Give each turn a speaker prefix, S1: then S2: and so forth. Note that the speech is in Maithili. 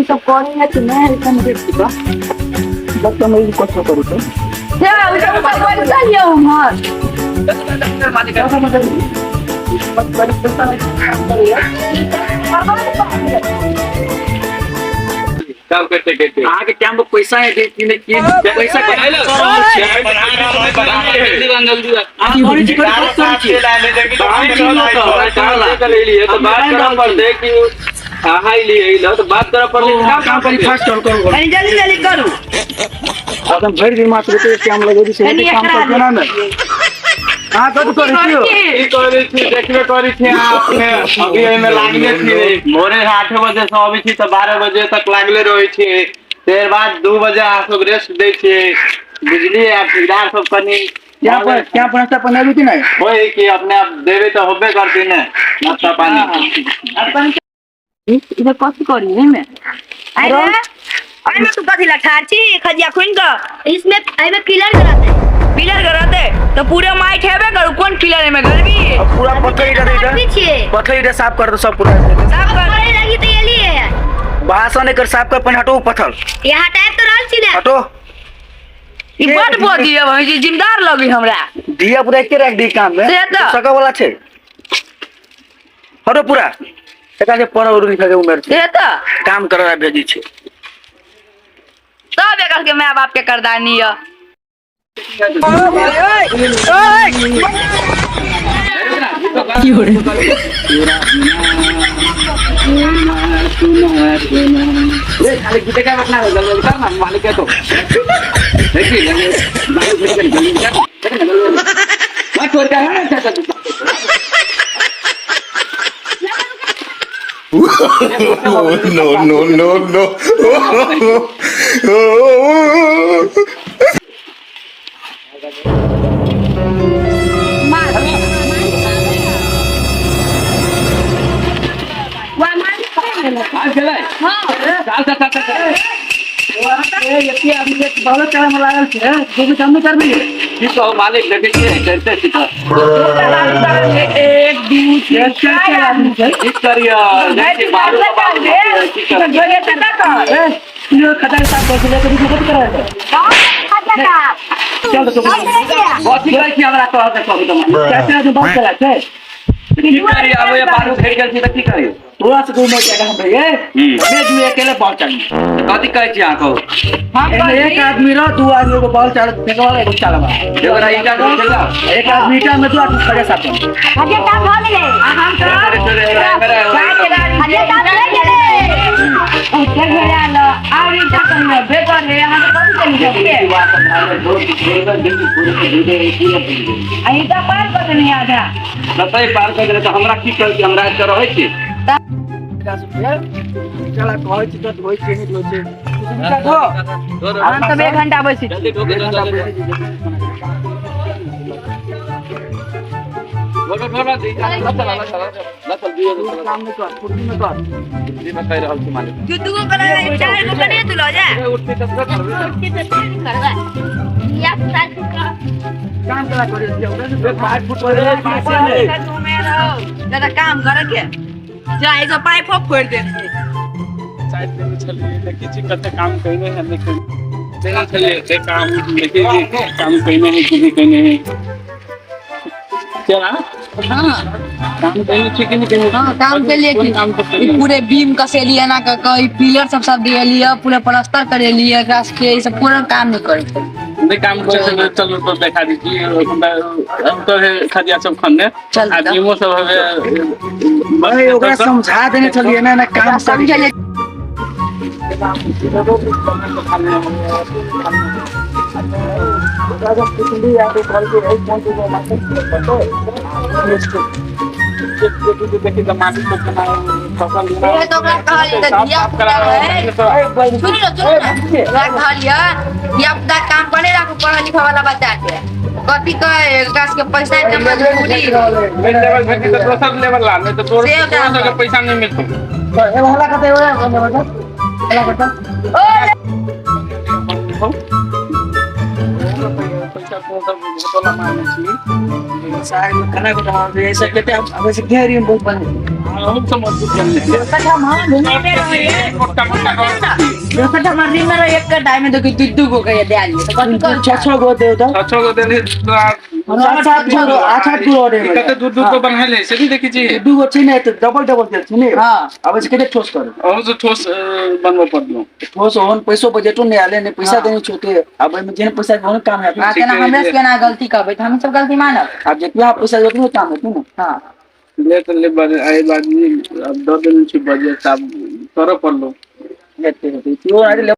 S1: सब करी है कि नहीं ऐसा देख चुका
S2: बदतमीजी कथो करू छै।
S1: से उ सब पैसा लियो हमर।
S3: काम करते करते
S2: अहाँके टाइम पर पैसा है कि नहि की पैसा कमाइ लए
S3: जल्दी
S2: अहाँ करै छी, करै छी, करै छी।
S3: तो बात करऽ पड़तै कि अहाँ लिए तो बात करऽ पड़तै।
S2: काम करी, फास्ट करू करू।
S1: कनी जल्दी जल्दी करू।
S2: अपन भरि दिन मात्र रुपये टाइम लगेबी से
S1: कनी
S2: काम
S1: एकरा
S2: कर केना ने अहाँ कथी करै छियो?
S3: की करै छी, देखबे करै छी अहाँ अपने। अभी एहिमे लागले छी, भोरे 8 बजे से अबै छी तऽ 12 बजे तक लागले रहै छी। तेकर बाद 2 बजे अहाँ सब रेस्ट दै छियै। बिजली आ ठेकेदार सब कनि
S2: यहाँ पर यहाँ पर नाश्ता पानी आबी कि नहि?
S3: होय कि अपने आप देबै तऽ होबे करती ने नाश्ता पानी।
S1: इधर कथी करी एहिमे? अरे एहिमे तू कथी ला ठाढ़ छी खजिया खुनि कऽ?
S4: इसमें एहिमे पिलर गड़ाते।
S1: पिलर गड़ाते तऽ पूरे माटि हेबे करू, कोन पिलर एहिमे गड़बी?
S2: पूरा पत्थर ईटा
S4: आदमी छियै।
S2: पत्थर ईटा साफ कर दो सब पूरा।
S1: साफ कर।
S4: करे लगी तऽ एलियै है।
S2: भाषण एकर साफ कर पहिने, हटो पत्थर।
S4: यहाँ टाइप तऽ रहल छी ने।
S2: हटो।
S1: ई बड बदी अब जे जिम्मेदार लगी हमरा।
S2: दिया पूरा एके राख दी काम में
S1: से तऽ।
S2: सका वाला छै। हटो पूरा, एकरा जे पढ़ और लिखा के उम्र छै।
S1: से तऽ
S2: काम करे ला भेजी छै।
S1: सब एकर के माय बाप के करदानी य।
S3: खाली गीते का अपना जल्दी कर ना मालिक के तो देखी मालिक जल्दी कर मैं छोड़ के है ना।
S5: No, no, no, no.
S3: चल चल चल चल।
S2: एते आदमी के बहुत टाइम लागल छै, दू काम नहि करबी।
S3: की कहू मालिक, देखै छियै करिते छी तऽ
S1: 1 2 3 4 आदमी छै।
S3: की करियै, देखै बारू बारू, की करियै?
S2: ए यो खतरा साफ कर दे, कभी कभी करा दे। चल तो
S3: कथी कहै छी हमरा कहऽ के कहू तऽ मालिक।
S2: चाचा आदमी बात करा छै।
S3: की करियै, आब ये बारू घेर गेल छी तऽ की करियै?
S2: तोरा से दू जगह हम रहिए मैं दू अकेले पहुंच चली।
S3: कथी कहै छी अहाँ, कहू।
S2: एमे एक आदमी रह, दू आदमी, एगो बॉल चाल फेंके वाला, एगो चाल वाला।
S3: एगो ईटा ढोकेला।
S2: एक आदमी ईटा में, दू आदमी खड़े साथ में।
S4: खजिया काम भऽ गेलै। खजिया काम भऽ गेलै।
S3: कतै पार कर देले तऽ हमरा की कहै छी, हमरा एतऽ रहै छी।
S2: चला कहै छी तऽ धोइ छै, नहि धोइ छै। ईटा धो।
S1: हम सब 1 घंटा बैसी।
S3: जल्दी ढोके, जल्दी ढोके, ढोके, चल दियो।
S2: काम नहि कर, कुर्सी में कर।
S3: जी में कहि रहल छी मालिक।
S1: दू दू गो करा, 4 गो करिए, तू ल जा।
S3: उठती तऽ करबै।
S2: काम करा करी 5 फुट पर।
S1: तू में रहो जरा काम करे के जा, ई सब पाइप फोड़ दे।
S6: साइड देने छलियै, देखै छी कते काम कयने है नहि कयने। देने छलियै एते काम, देखै छी काम कयने है कि नहि कयने है। चला काम कयने छी कि नहि कयने?
S1: हाँ, काम के लिए।
S6: कोन काम सब
S1: ई
S6: कयने?
S1: पूरे बीम कसेलिए एना क के, ई पिलर सब सब दिएलिए, पूरे प्लास्टर करेलिए एकरा के। ई सब पूरा काम नहीं करे छै।
S6: नहि काम करै छै। चलू तो देखा दै छी। हम तो हे खदिया सब खनने
S1: चल
S6: आ
S1: तऽ।
S6: बीमो सब हवे।
S2: भाई, ओकरा समझा देने छलियै ने, ना काम करी।
S1: समझलिए।
S2: ओकरा जब पुछली आ तो कहलकै एहि फोन पे मैसेज करतै।
S6: देखी तऽ माटी सब केना फसल।
S1: ए तो ओकरा कहलिए तऽ धिया पुता है। सुनी लो, सुनू ना, ओकरा कहलिए धिया पुता काम पर नहीं राखू पढ़ल लिखा वाला बच्चा के। कथी कहे एकरा सबके पैसा के मजबूरी।
S6: लेवल भेटी तऽ दोसर लेवल ला, नहि तऽ तोर
S1: से ओकरा
S6: तोरा सबके पैसा नहि मिलतौ।
S2: एगो हल्ला करतै, एगो हल्ला करतै।
S6: पैसा तो सब बहुत वाला मारने छी।
S2: साग में खाना को डाल दे ऐसा कहते हम अब ऐसे घेरी में बहुत बने।
S6: हम सब मजबूत बनने छी।
S1: दोसर हम हाँ घूमते रहिए।
S6: मोटा मोटा कर
S1: दोसर हमर दिन में एक के टाइम में देखी दू दू गो के दे आलिए तो कथी कर
S2: छह छह गो दे दो।
S6: छह छह गो देने तो
S2: सात सात गो आठ आठ गो ऑर्डर
S6: कते दूध दूध को बनाइले से नहीं देखी छी।
S2: दू गो छै ने तो डबल डबल देल छै ने।
S1: हाँ।
S2: अब ऐसे कते ठोस कर
S6: अहूँ से ठोस बनबऽ पड़लो।
S2: ठोस होन पैसो बजटो नहीं आले ने पैसा
S1: हाँ।
S2: देने छोटे अब एमे जेन पैसा के होन काम है।
S1: हाँ केना हमरा से केना गलती कहबै तऽ हम सब गलती मानब।
S2: अब जितना पैसा उतना काम है ना।
S1: हाँ
S6: ले तऽ ले बजे एहि बात अब दऽ देने छी बजट आब करऽ पड़लो।
S2: हेते हेते त्यो आरे।